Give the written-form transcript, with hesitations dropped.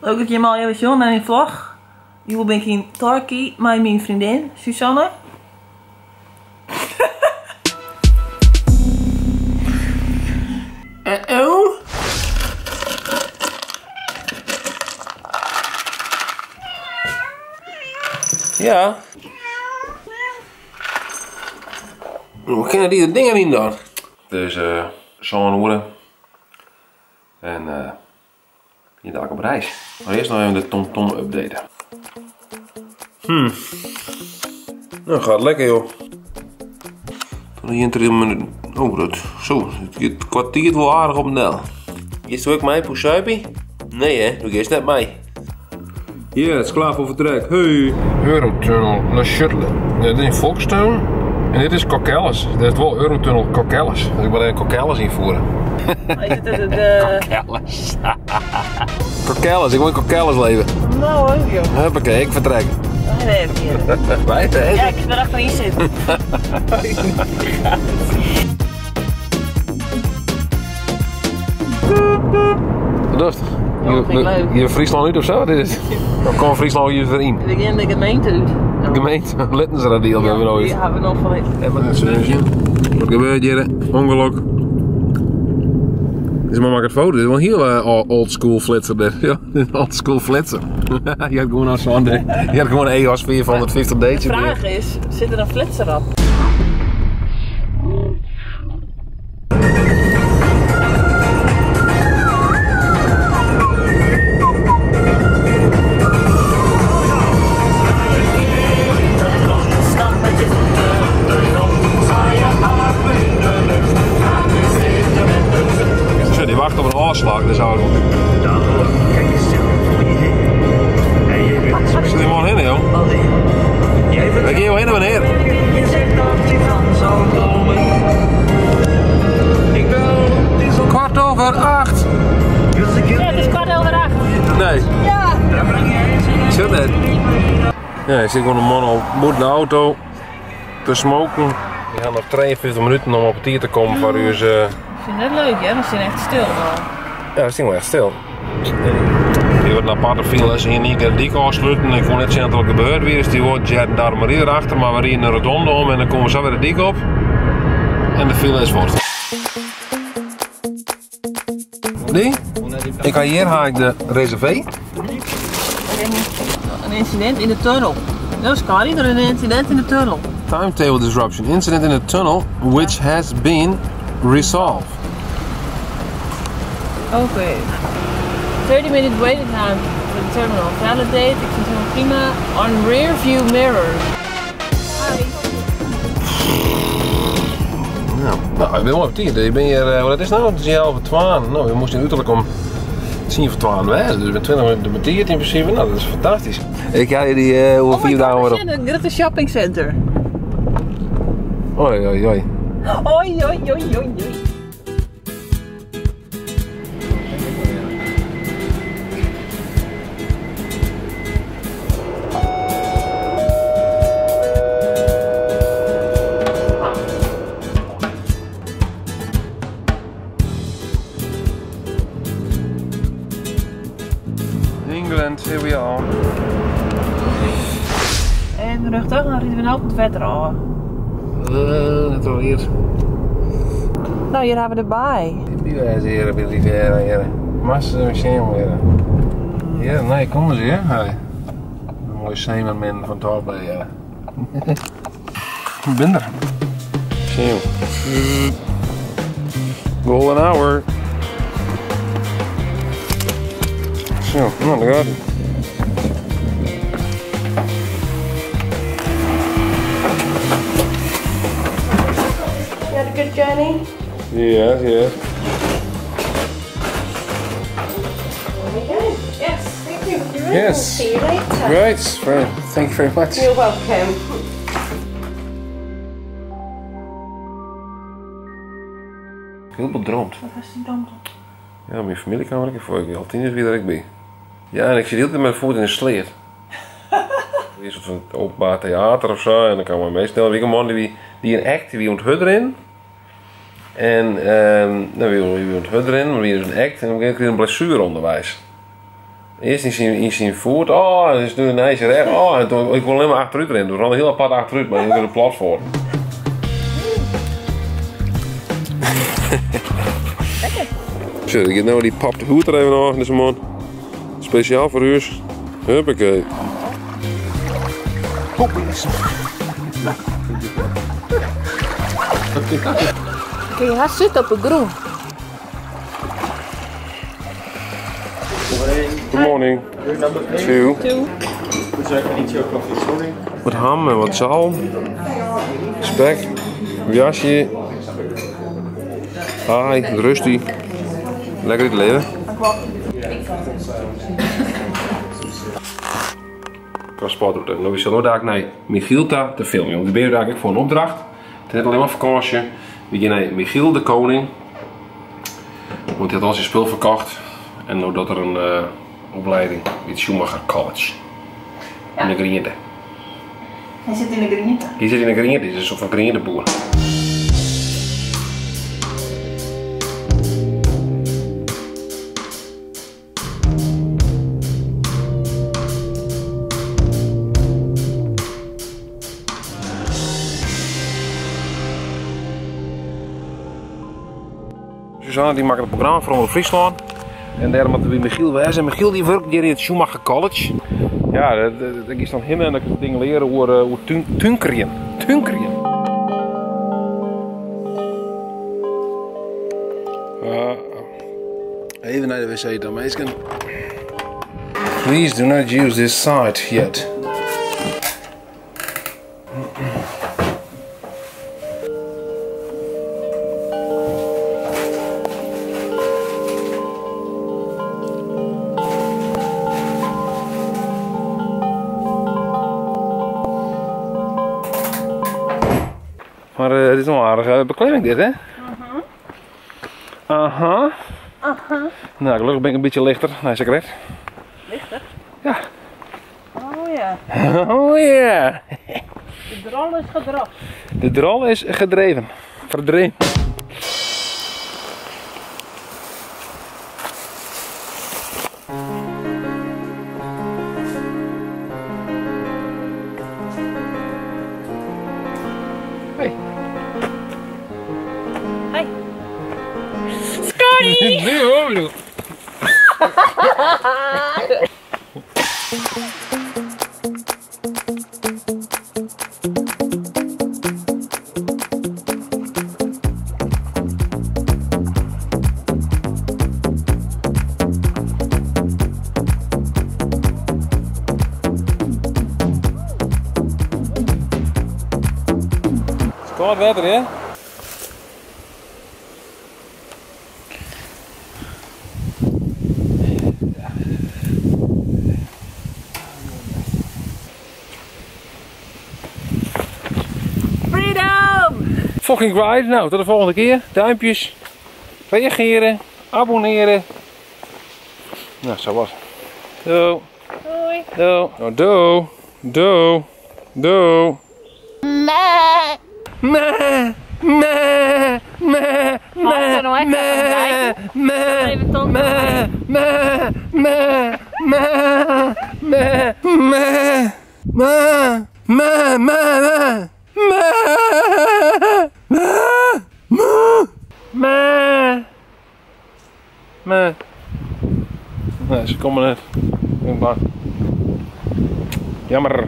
Leuk dat jimme allegear wer sjogge nei myn vlog. Hjoed bin ik yn Torquay mei myn freondin Suzanne. Uh-oh. Ja. Hoe kinne dy dingen yn dan? Dus sân oere. En hier dadelijk op reis. Maar eerst nog even de TomTom updaten. Nou, gaat lekker joh. 23 minuten. Oh, dat, zo, het kwartier wel aardig op nel. Gist ook mee, Poesuipie? Nee hè, doe eerst net mee. Ja, het is klaar voor vertrek. Hey. Eurotunnel Le Shuttle. Dit is in Folkestone. En dit is Coquelles. Dit is wel Eurotunnel Coquelles. Dus ik moet even Coquelles invoeren. Is het de Coquelles. Coquelles, ik wil in Coquelles leven. Nou, leuk joh. Huppakee, ik vertrek. Wij werken hier. Wij werken? Ja, ik ben achterin zitten. Wat is het? Dat vind ik leuk. Je Friesland uit of zo? Dit is. Dan komt Friesland hier weer in. We gaan de gemeente uit. De gemeente, Littenseradiel hebben we nooit. Die hebben we nog van. Wat gebeurt hier? Ongeluk. Dit is maar maak het foto. Dit is wel een heel old school flitser dit. Ja, dit is een old school flitser. Je hebt gewoon zo'n ding. Je hebt gewoon een EOS 450 D. De vraag is, zit er een flitser op? Zo, die wacht op een aanslag, dus auto. Zit die man in, joh? Waar ga je heen, meneer? 8:15. Ja, het is 8:15. Nee. Ja. Zit net. Ja, er zit gewoon een man al moet de auto te smoken. We gaan nog 42 minuten om op het tier te komen voor u. Ik vind het leuk, hè? We zijn echt stil. Ja, we zijn wel echt stil. Die wordt een aparte file is in één keer de dik afsluiten. Ik kon net zien dat er gebeurd weer is. Die wordt Jet daar maar erachter, maar we rijden een rotonde om en dan komen we zo weer de dik op. En de file is voort. Nee? Ik ga hier ga ik de reservé. Een incident in de tunnel. No, Scotty, er is een incident in de tunnel. Timetable disruption. Incident in the tunnel which has been resolved. Oké. Okay. 30 minute waiting time for the terminal. Validate, ik vind het helemaal prima. On rear view mirror. Hi. Nou, ik ben wel op tijd. Ik ben hier, wat is het nou? Het is 11:45. Nou, we moesten in uiterlijk om 11:50 wezen. Dus ik ben 20 minuten op tijd in principe. Nou, dat is fantastisch. Ik ga hier die over 4 dagen weer op. Een grote shoppingcenter. Oei, oei, oei. Oei, oei, oei, oei, oei. England, here we are. En rustig, dan rijden we nou op het wetter al. Net al hier. Nou, hier hebben we de baai. Die is hier bij de Riviera hier. Massa museum hier. Ja, nee, kom eens hier. Hey. Een mooi zeemermin van Torbay. Ja. Ik ben er. Zo. Golden hour. Zo, nou, daar gaat het. You had a good journey? Yes, yes. There we go. Yes, thank you. Yes. See you later. Great, thank you very much. You're welcome. Heel bedroomd. Wat was die dan? Ja, mijn familie kwam er voor. Ik al 10 uur weer ik bij. Ja, en ik zit heel tijd met mijn voet in de sleet. Een soort van openbaar theater of zo. En dan kan men meestal wie een man die een act, die onthut erin. En nou, wie onthut erin, maar wie is een act en dan kreeg ik een blessureonderwijs. Earst yn syn foet, oh, en dus nu nei syn rêch, oh, en toen, ik wol allinne mar achterút rinnen. Toen ran er hiel apart achterút, mar ik er plat foar. Zo, ik nou die pap de hoed er even af, deze man. Speciaal voor u. Huppakee. Kun je haar zitten op de groen? Good morning. Two. Two. Would you like any tea or coffee this morning? Wat ham en wat zalm. Spek. Jasje. Hi, rustig. Lekker het leven. Qua sportroute. Nou, we zullen daar naar Michiel ta te filmen. Want we ben daar voor een opdracht. Het is net alleen maar vakantie. We gaan naar Michiel de Koning. Want hij had al zijn spul verkocht. En nou dat er een opleiding bij het Schumacher College. Ja. In de Griende. Hij zit in de Griende. Hij zit in de Griende, het is een soort van Griendeboer. Suzanne die maakt het programma voor Omroep Friesland. En daarom moeten we Michiel wijzen. En Michiel die werkt hier in het Schumacher College. Ja, dat is dan hin en dat ik dingen leren over tunkerjen. Tunkerjen. Even naar de wc dan, meisje. Please do not use this site yet. Maar het is nog een aardige bekleding dit, hè? Aha. Aha. Nou, gelukkig ben ik een beetje lichter. Nee, zeker recht. Lichter? Ja. Oh ja. Oh ja. De drol is gedropt. De drol is gedreven. Verdreven. Hey. Hey. Scotty! Nee hoor, bedoel. Het is koud wetter, hè? Freedom! Fucking ride. Nou, tot de volgende keer. Duimpjes, reageren, abonneren. Nou, zo was het. Doei. Doei. Doei. Nou, doei. Doei. Doei. Meh. Meh. Meh. Meh. Mag ik er nog echt even Meh. kijken? Meh. Even tanden. Meh. Meh. Meh. Meh. Meh. Meh. Meh. Meh. Meh. Meh. Meh. Meh. Meh. Meh. Nee, ze komen net. Ik ben bang. Jammer.